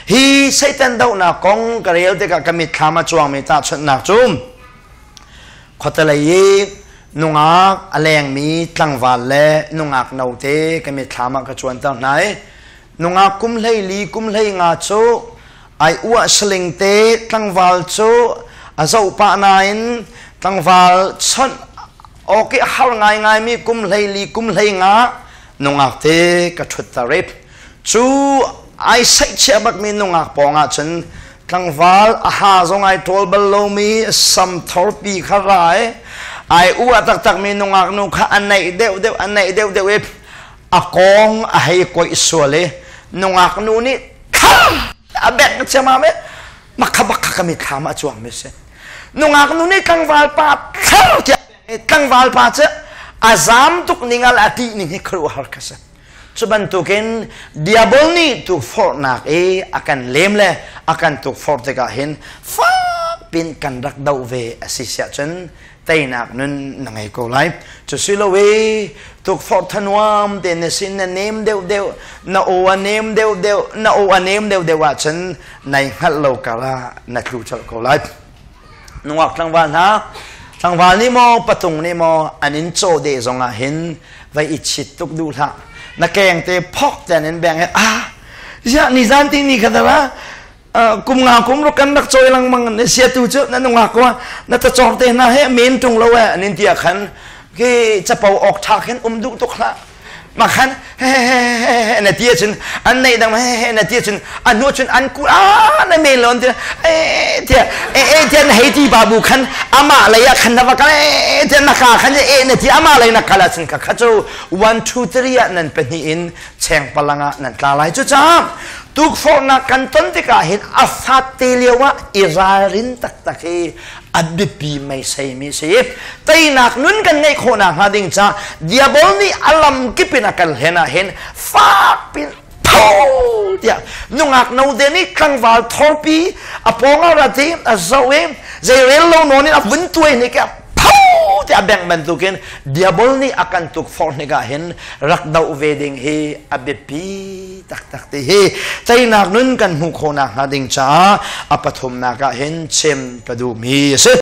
Hi Satan dohnak kong ka rel tikah ka mitthlam a cuangmi tahchunhnak cu khuatelei i nungak a lengmi tlangval le nungak note ka mitthlam ah ka cuanter hna i nungak kum 14 kum 15 cu ai uah saling te tlangval cu a zoh pah nain tlangval chawnh awk i har ngaingaimi kum 14 kum 15 nungak te ka ṭhutter i cu ai saihchiah bakmi nungak pawng ah cun tlangval a ha zong ai ṭawl bal lomi sam thorpi kha ra i ai uah taktakmi nungak nu kha a naih deuhdeuh a naih deuhdeuh i a kawng a hei koih sual i nungak nu nih kham a bengh ciammam i makha bakha ka mitthlam ah a cuangmi si. Nungak nu nih tlangval pa thar tiah tlangval pa cu a zam tuk ning al a ṭih ning hi khuaruahhar ka si. Cu bantukin diabol nih tukforhnak i a kan lem le a kan tukforh tikah hin fakpin kan rak doh ve a si siah cun teinak nun na ngei ko lai. Cu si lo i tukforh thanuam te na sin na nem deuh deuh, na aw a nem deuh deuh, na aw a nem deuh deuh ahcun nai hngalh lo kar ah na tlu colh ko lai. Nungak tlangval hna, tlangval nih maw patung nih maw an in caw deh zong ah hin vai i chit tuk duh hlah. Na keng te phok ten in beng ah ya ni zan ti ni kha dara kum nga kum ro kan rak choi lang mang ne sia tu chu na nungak ko na ta chor te na he men tung lo e anin tia khan ke chapo ok tha khen um duh tuk hlah. Ma khan he na ti ahcun an neih dang he na ti ahcun a hnu cun an ku a na men lo ti e tia e e tia na hei ti babu khan amah lei ah khan na va kal e tia na ka khan e na ti amah lei na kal ahcun ka kha cu 1 2 3 ah nan pahnih in cheng palang ah nan tla lai. Cucaah tukforhnak kan ton tikah hin a fat te lio ah i ralrin taktak hi a biapi meisei mi si. Teinak nun kan ngeih khawh nakhnga ding ca diabol nih a lam kip in a kan hlen ah hin fak pin tho tiah nungak no te nih tlangval thorpi a pawng ah rat i a zoh i zeirel lo nawn in a vun tuai ni ke tho tiah bengh bantukin diabol nih a kan tuk forh hnik ah hin rak doh ve ding hi a biapi taktak ti hi teinak nun kan hmuh khawh nakhnga ding caah a pathumnak ah hin chim ka duhmi a si.